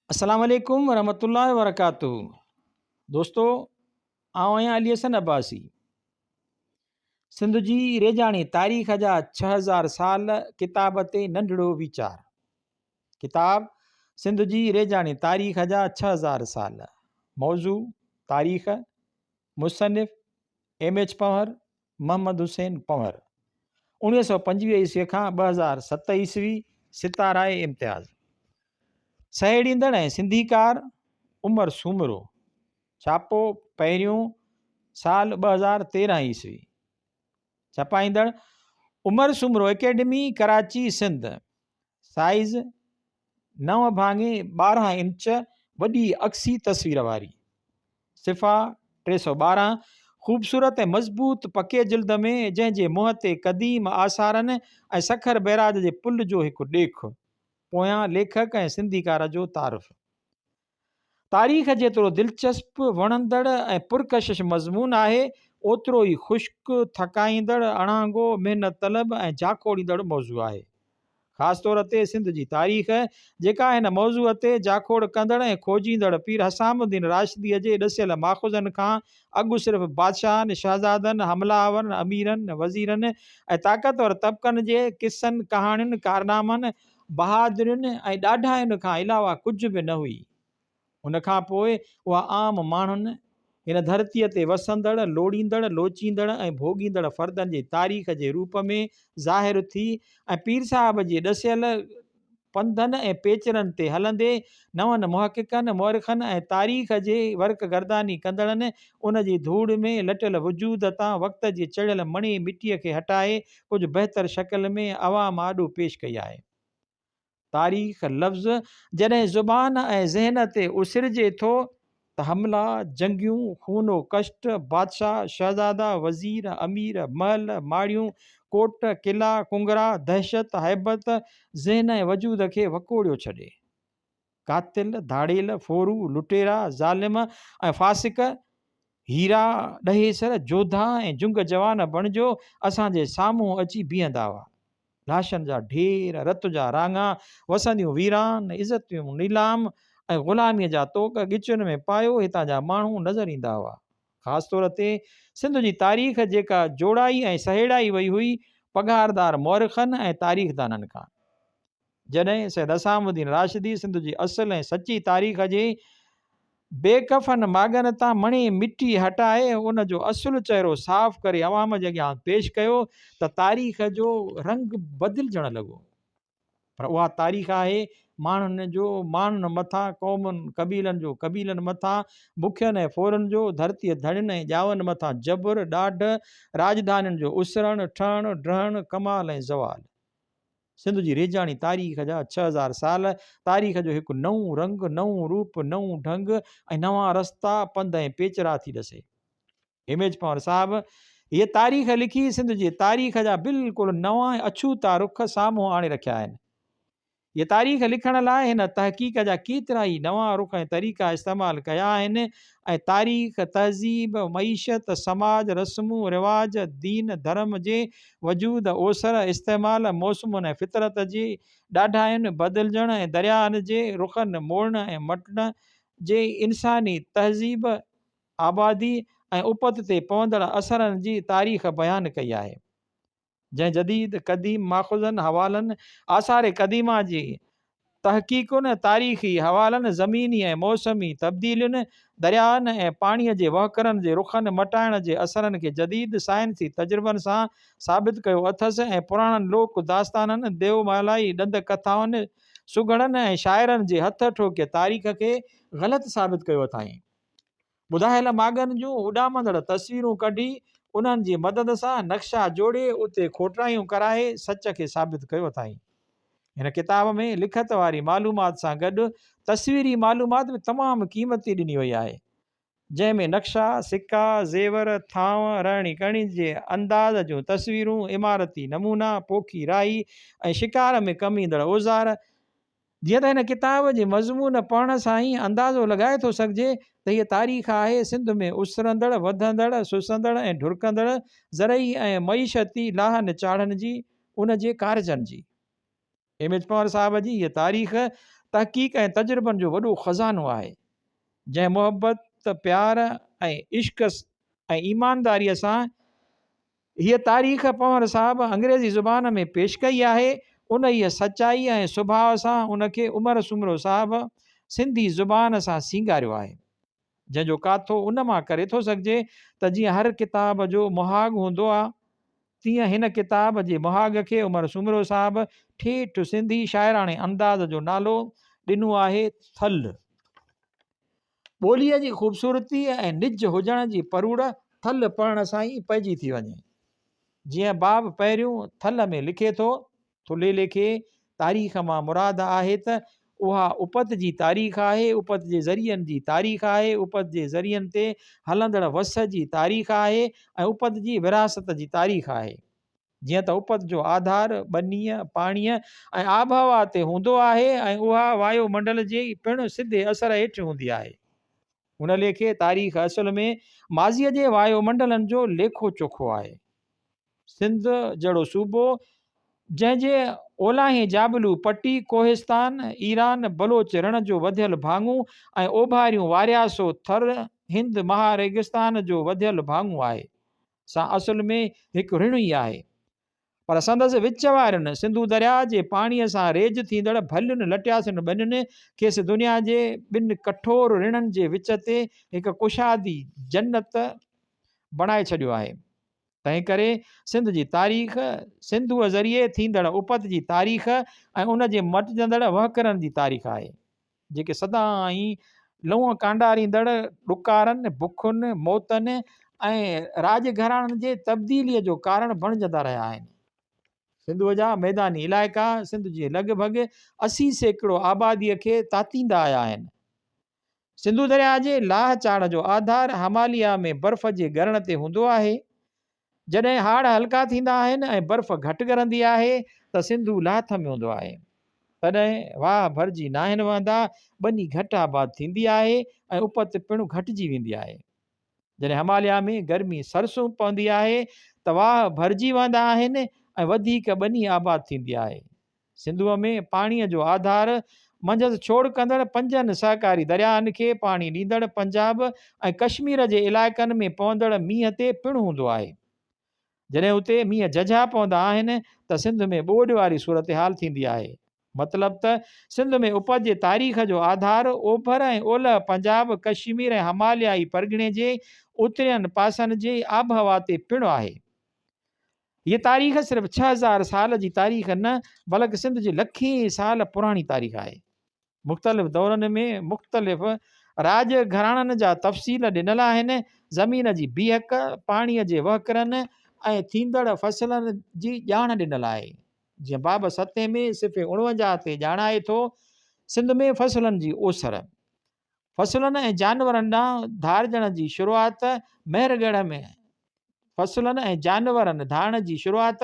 السلام عليڪم ورحمة الله وبرڪاته دوستو آئون آهيان علي حسن عباسي سنڌ جي ريجاڻي تاريخ جا 6000 سال ڪتاب تي ننڍڙو ويچار ڪتاب سنڌ جي ريجاڻي تاريخ جا 6000 سال موضوع تاريخ مصنف ايم ايڇ پنهور محمد حسين پنهور، 1925 عيسوي کان 2007 عيسوي، ستاره امتياز. سهيڙيندڙ ۽ سنڌيڪار، عمر سومرو. ڇاپو پهريون، سال 2013 عيسوي. ڇپائيندڙ، عمر سومرو اڪيڊمي، ڪراچي، سنڌ. سائيز، نو ڀاڱي 12 انچ وڏي عڪسي تصوير واري. صفحا 312، خوبصورت ۽ مضبوط پڪي جلد ۾، جنهن جي منهن تي قديم آثارن ۽ سکر بئراج جي پل جو هڪ ڏيک. پويان ليکڪ ۽ سنڌيڪار جو تعارف. تاريخ جيترو دلچسپ، وڻندڙ ۽ پرڪشش مضمون آهي، اوترو ئي خشڪ، ٿڪائيندڙ، اڻانگو، محنت طلب ۽ جاکوڙيندڙ موضوع آهي. خاص طور تي سنڌ جي تاريخ، جيڪا هن موضوع تي جاکوڙ ڪندڙ ۽ کوجيندڙ پير حسام الدين راشديء جي ڏسيل ماخذن کان اڳ صرف بادشاهن، شهزادن، حمله آورن، اميرن، وزيرن ۽ طاقتور طبقن جي قصن، ڪهاڻين، ڪارنامن، بهادرين ۽ ڏاڍاين کان علاوه ڪجهه به نه هئي. ان کان پوء اها عام ماڻهن، هن ڌرتيء تي وسندڙ، لوڙيندڙ، لوچيندڙ ۽ ڀوڳيندڙ فردن جي تاريخ جي روپ ۾ ظاهر ٿي ۽ پير صاحب جي ڏسيل پنڌن ۽ پيچرن تي هلندي نون محققن، مؤرخن ۽ تاريخ جي ورق گرداني ڪندڙن ان جي ڌوڙ ۾ لٽيل وجود تان وقت جي چڙهيل مڻي مٽيء کي هٽائي ڪجهه بهتر شڪل ۾ عوام آڏو پيش ڪئي آهي. تاريخ لفظ جڏهن زبان ۽ ذهن تي اسرجي ٿو ته حملا، جنگيون، خون و ڪشٽ، بادشاهه، شهزادا، وزير، امير، محل، ماڙيون، ڪوٽ، قلعا، ڪنگرا، دهشت، هيبت ذهن ۽ وجود کي وڪوڙيو ڇڏي. قاتل، ڌاڙيل، ڦورو، لٽيرا، ظالم ۽ فاسق، هيرا، ڏهيسر، جوڌا ۽ جنگ جوان بڻجو اسان جي سامهون اچي بيهندا هئا. لاشن جا ڍير، رت جا راڱا، وسنديون ويران، عزتيون نيلام ۽ غلاميء جا طوق ڳچين ۾ پايو هتان جا ماڻهو نظر ايندا هئا. خاص طور تي سنڌ جي تاريخ جيڪا جوڙائي ۽ سهيڙائي وئي هئي پگهاردار مؤرخن ۽ تاريخدانن کان. جڏهن سيد حسام الدين راشدي سنڌ جي اصل ۽ سچي تاريخ جي بي ڪفن ماڳن تان مڻي مٽي هٽائي ان جو اصل چهرو صاف ڪري عوام جي اڳيان پيش ڪيو ته تاريخ جو رنگ بدلجڻ لڳو. پر اها تاريخ آهي ماڻهن جو ماڻهن مٿان، قومن قبيلن جو قبيلن مٿان، بکين ۽ ڦورن جو ڌرتيء ڌڻين ۽ ڄاون مٿان جبر، ڏاڍ، راڄڌانين جو اسرڻ، ٺهڻ، ڊهڻ، ڪمال ۽ زوال. سنڌ جي ريجاڻي تاريخ جا 6000 سال تاريخ جو هڪ نئون رنگ، نئون روپ، نئون ڍنگ ۽ نوان رستا، پنڌ ۽ پيچرا ٿي ڏسي. ايم ايڇ پنهور صاحب هيء تاريخ لکي سنڌ جي تاريخ جا بلڪل نوان ۽ اڇوتا رخ سامهون آڻي رکيا آهن. هيء تاريخ لکڻ لاء هن تحقيق جا ڪيترائي نوان رخ ۽ طريقا استعمال ڪيا آهن ۽ تاريخ، تهذيب، معيشت، سماج، رسمون، رواج، دين، ڌرم جي وجود، اوسر، استعمال، موسمن ۽ فطرت جي ڏاڍاين، بدلجڻ ۽ درياهن جي رخن موڙڻ ۽ مٽڻ جي انساني تهذيب، آبادي ۽ اپت تي پوندڙ اثرن جي تاريخ بيان ڪئي آهي. جنهن جديد، قديم ماخذن، حوالن، آثار قديمه جي تحقيقن، تاريخي حوالن، زميني ۽ موسمي تبديلين، درياهن ۽ پاڻيء جي وهڪرن جي رخن مٽائڻ جي اثرن کي جديد سائنسي تجربن سان ثابت ڪيو اٿس ۽ پراڻن لوڪ داستانن، ديومالائي ڏند ڪٿائن، سگهڙن ۽ شاعرن جي هٿ ٺوڪي تاريخ کي غلط ثابت ڪيو اٿائين. ٻڌايل ماڳن جون اڏامندڙ تصويرون ڪڍي انهن جي مدد سان نقشا جوڙي اتي کوٽرايون ڪرائي سچ کي ثابت ڪيو اٿائين. هن ڪتاب ۾ لکت واري معلومات سان گڏ تصويري معلومات به تمام قيمتي ڏني وئي آهي، جنهن ۾ نقشا، سڪا، زيور، ٿانو، رهڻي ڪهڻي جي انداز جون تصويرون، عمارتي نمونا، پوکي راهي ۽ شڪار ۾ ڪم ايندڙ اوزار، جيئن ته هن ڪتاب جي مضمون پڙهڻ سان ئي اندازو لڳائي ٿو سگهجي ته هيء تاريخ آهي سنڌ ۾ اسرندڙ، وڌندڙ، سسندڙ ۽ ڍرڪندڙ زرعي ۽ معيشتي لاهن چاڙهن جي، ان جي ڪارجن جي. ايم ايڇ پنهور صاحب جي هيء تاريخ تحقيق ۽ تجربن جو وڏو خزانو آهي. جنهن محبت، پيار ۽ عشق ۽ ايمانداريء سان هيء تاريخ پنهور صاحب انگريزي زبان ۾ پيش ڪئي آهي، انهيء سچائيء ۽ سڀاء سان ان کي عمر سومرو صاحب سنڌي زبان سان سينگاريو آهي، جنهن جو ڪاٿو ان مان ڪري ٿو سگهجي ته جيئن هر ڪتاب جو مهاڳ هوندو آ، تيئن هن ڪتاب جي مهاڳ کي عمر سومرو صاحب ٺيٺ سنڌي شاعراڻي انداز جو نالو ڏنو آهي ٿل. ٻوليء جي خوبصورتي ۽ نج هجڻ جي پروڙ ٿل پڙهڻ سان ئي پئجي ٿي وڃي. جيئن باب پهريون ٿل ۾ لکي ٿو، ٿلهي ليکي تاريخ مان مراد آهي ته اها اپت جي تاريخ آهي، اپت جي ذريعن جي تاريخ آهي، اپت جي ذريعن تي هلندڙ وس جي تاريخ آهي ۽ اپت جي ورهاست جي تاريخ آهي. جيئن ته اپت جو آڌار ٻنيء، پاڻيء ۽ آبهوا تي هوندو آهي ۽ اها وايو منڊل جي پڻ سڌي اثر هيٺ هوندي آهي. ان ليکي تاريخ اصل ۾ ماضيء جي وايو منڊلن جو ليکو چوکو آهي. سنڌ جهڙو صوبو جنهن جي اولاهين جابلو پٽي، ڪوهستان، ايران، بلوچ رڻ جو وڌيل ڀاڱو ۽ اوڀاريون وارياسو ٿر، هند مها ريگستان جو وڌيل ڀاڱو آهي. سان اصل ۾ هڪ رڻ ئي آهي. پر سندس وچ وارين سنڌو درياء جي پاڻيء سان ريج ٿيندڙ ڀلين لٽياسين ٻنين کيس دنيا جي ٻن ڪٺور رڻن جي وچ تي هڪ ڪشادي جنت بڻائي ڇڏيو آهي. تنهنڪري سنڌ جي تاريخ، سنڌوء ذريعي ٿيندڙ اپت جي تاريخ ۽ ان جي مٽجندڙ وهڪرن جي تاريخ آهي. جيڪي سدائين لئون ڪانڊاريندڙ ڏڪارن، بکن، موتن ۽ راڄ گهراڻن جي تبديليء جو ڪارڻ بڻجندا رهيا آهن. سنڌوء جا ميداني علائقا سنڌ جي لڳ ڀڳ 80% آباديء کي تاتيندا آيا آهن. سنڌو درياهه جي لاهه چاڙهه جو آڌار هماليه ۾ برف جي ڳرڻ تي هوندو آهي. جڏهن هاڙ هلڪا ٿيندا آهن ۽ برف گهٽ ڳرندي آهي ته سنڌو لاٿ ۾ هوندو آهي. تڏهن واهه ڀرجي ناهن وهندا، ٻني گهٽ آباد ٿيندي آهي ۽ اپت پڻ گهٽجي ويندي آهي. جڏهن هماليا ۾ گرمي سرسون پوندي آهي ته واهه ڀرجي وهندا آهن ۽ وڌيڪ ٻني آباد ٿيندي آهي. سنڌوء ۾ پاڻيء جو آڌار منجهس ڇوڙ ڪندڙ پنجن سهڪاري درياهن کي پاڻي ڏيندڙ پنجاب ۽ ڪشمير جي علائقن ۾ پوندڙ مينهن تي پڻ هوندو آهي. جڏهن اتي مينهن جهجها پوندا آهن ته سنڌ ۾ ٻوڏ واري صورتحال ٿيندي آهي. مطلب ته سنڌ ۾ اپت جي تاريخ جو آڌار اوڀر ۽ اولهه پنجاب، ڪشمير ۽ هماليائي پرڳڻي جي اترين پاسن جي آبهوا تي پڻ آهي. هيء تاريخ صرف 6000 سال جي تاريخ نه بلڪ سنڌ جي لکين سال پراڻي تاريخ آهي. مختلف دورن ۾ مختلف راڄ گهراڻن جا تفصيل ڏنل آهن. زمين جي بيهڪ، پاڻيء جي وهڪرن ۽ ٿيندڙ فصلن جي ڄاڻ ڏنل آهي. جيئن باب ستين ۾ صفحي 49 تي ڄاڻائي ٿو، سنڌ ۾ فصلن جي اوسر، فصلن ۽ جانورن ڏانهن ڌارجڻ جي شروعات مهرڳڙهه ۾ فصلن ۽ جانورن ڌارڻ جي شروعات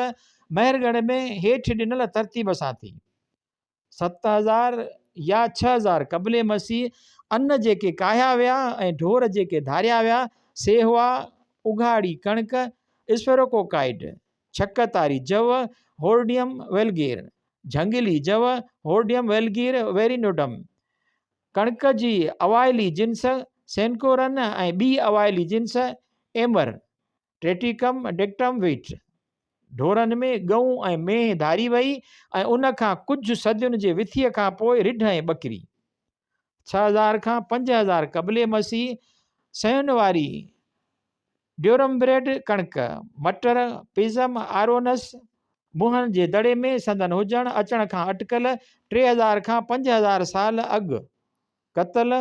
مهرڳڙهه ۾ هيٺ ڏنل ترتيب سان ٿي. 7000 يا 6000 قبل مسيح ان جيڪي ڪاهيا ويا ۽ ڍور جيڪي ڌاريا ويا سي هئا، اگهاڙي ڪڻڪ، اسفيروڪوڪائيڊ، ڇڪ تاري جو، هورڊيم ويلگير، جهنگلي جو، هورڊيم ويلگير ويرينوڊم، ڪڻڪ جي اوائلي جنس سينڪورن ۽ ٻي اوائلي جنس ايمر، ٽريٽيڪم ڊڪٽم ويٽ، ڍورن ۾ ڳئون ۽ مينهن ڌاري وئي ۽ ان کان ڪجهه صدين جي وٿيء کان پوء رڍ ۽ ٻڪري. 6000 کان 5000 قبل مسيح سين واري ڊيورم بريڊ ڪڻڪ، مٽر، پيزم، آرونس، موهن جي دڙي ۾ سندن هجڻ اچڻ کان اٽڪل 3000 کان 5000 سال اڳ قتل،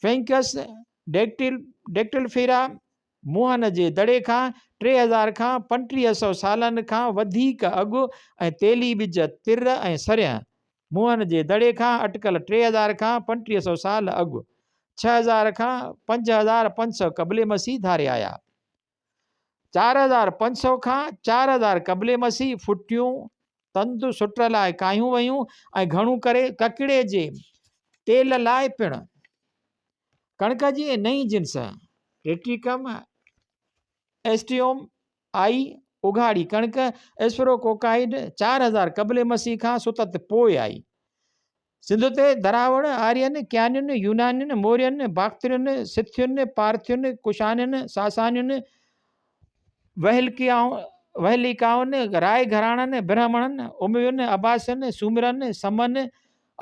فينڪس ڊيڪٽلفيرا، موهن جي دڙي کان 3000 کان 3500 سالن کان وڌيڪ اڳ ۽ تيلي ٻج، تر ۽ سرينهن، موهن جي دڙي کان اٽڪل 3000 کان 3500 سال اڳ، 6000 کان 5500 قبل مسيح ڌاري آيا. 4500 کان 4000 قبل مسيح ڦٽيون، تند، سٽ لاء ڪاهيون ويون ۽ گهڻو ڪري ڪڪڙي جي تيل لاء پڻ. ڪڻڪ جي نئين جنس، ٽريٽيڪم ايسٽيوم، آئي، اگهاڙي ڪڻڪ، ايسفروڪوڪائيڊ، 4000 قبل مسيح کان ستت پوء آئي. سنڌ تي دراوڙ، آرين، ڪيانين، يونانين، مورين، باخترين، سٿين، پارٿين، ڪشانين، ساسانين، وهليڪائن، راء گهراڻن، برهمڻن، اموين، عباسين، سومرن، سمن،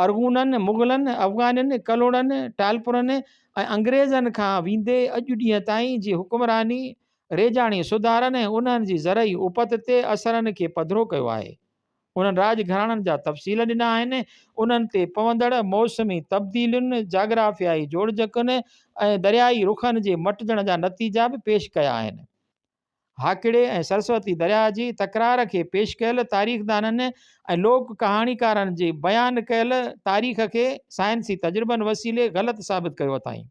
ارغونن، مغلن، افغانين، ڪلهوڙن، ٽالپرن ۽ انگريزن کان ويندي اڄ ڏينهن تائين جي حڪمراني، ريجاڻي سڌارن ۽ انهن جي زرعي اپت تي اثرن کي پڌرو ڪيو آهي. انهن راڄ گهراڻن جا تفصيل ڏنا آهن، انهن تي پوندڙ موسمي تبديلين، جاگرافيائي جوڙجڪن ۽ دريائي رخن جي مٽجڻ جا نتيجا به پيش ڪيا آهن. هاڪڙي ۽ سرسوتي درياهه جي تڪرار کي پيش ڪيل تاريخدانن ۽ لوڪ ڪهاڻيڪارن جي بيان ڪيل تاريخ کي سائنسي تجربن وسيلي غلط ثابت ڪيو اٿائين.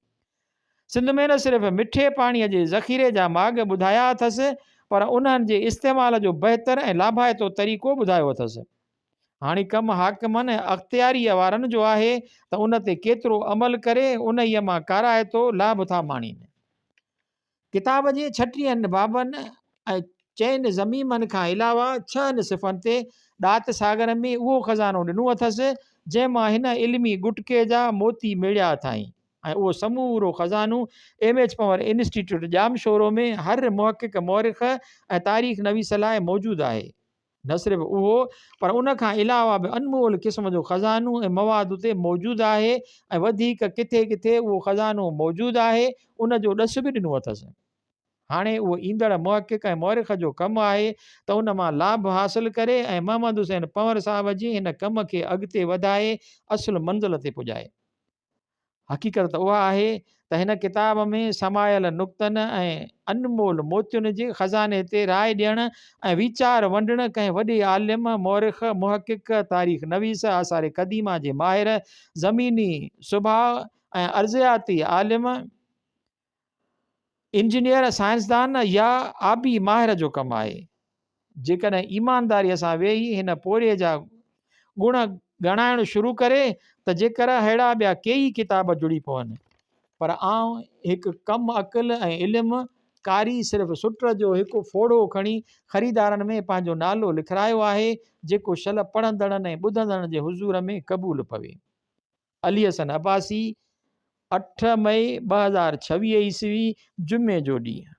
سنڌ ۾ نه صرف مٺي پاڻيء جي ذخيري جا ماڳ ٻڌايا اٿس، پر انهن جي استعمال جو بهتر ۽ لاڀائتو طريقو ٻڌايو اٿس. هاڻي ڪم حاڪمن ۽ اختياريء وارن جو آهي ته ان تي ڪيترو عمل ڪري انهيء مان ڪارائتو لاڀ ٿا ماڻين. ڪتاب جي ڇٽيهن بابن ۽ چئن ضميمن کان علاوه ڇهن صفحن تي ڏات ساگر ۾ اهو خزانو ڏنو اٿس، جنهن مان هن علمي ڳٽڪي جا موتي ميڙيا اٿائين. ۽ اهو سمورو خزانو M H Panhwar institute Jamshoro ۾ هر محقق، مؤرخ ۽ تاريخ نويس لاء موجود آهي. نه صرف اهو پر ان کان علاوه به انمول قسم جو خزانو ۽ مواد اتي موجود آهي ۽ وڌيڪ ڪٿي ڪٿي اهو خزانو موجود آهي ان جو ڏس به ڏنو اٿس. هاڻي اهو ايندڙ محقق ۽ مؤرخ جو ڪم آهي ته ان مان لاڀ حاصل ڪري ۽ محمد حسين پنهور صاحب جي هن ڪم کي اڳتي وڌائي اصل منزل تي پڄائي. حقيقت ته اها آهي ته هن ڪتاب ۾ سمايل نڪتن ۽ انمول موتين جي خزاني تي راء ڏيڻ ۽ ويچار ونڊڻ ڪنهن وڏي عالم، مؤرخ، محقق، تاريخ نويس، آثار قديمه جي ماهر، زميني سڀاء ۽ ارضياتي عالم، انجنيئر، سائنسدان يا آبي ماهر جو ڪم آهي. جيڪڏهن ايمانداريء سان ويهي هن پورهيي جا گڻ ڳڻائڻ شروع ڪري ته جيڪر اهڙا ٻيا ڪيئي ڪتاب جڙي پون. پر آئون هڪ ڪم عقل ۽ علم قاري صرف سٽ جو هڪ ڦوڙو کڻي خريدارن ۾ پنهنجو نالو لکرايو آهي، جيڪو شل پڙهندڙن ۽ ٻڌندڙن جي حضور ۾ قبول پوي. علي حسن عباسي، اٺ مئي 2026 عيسوي، جمعي جو ڏينهن.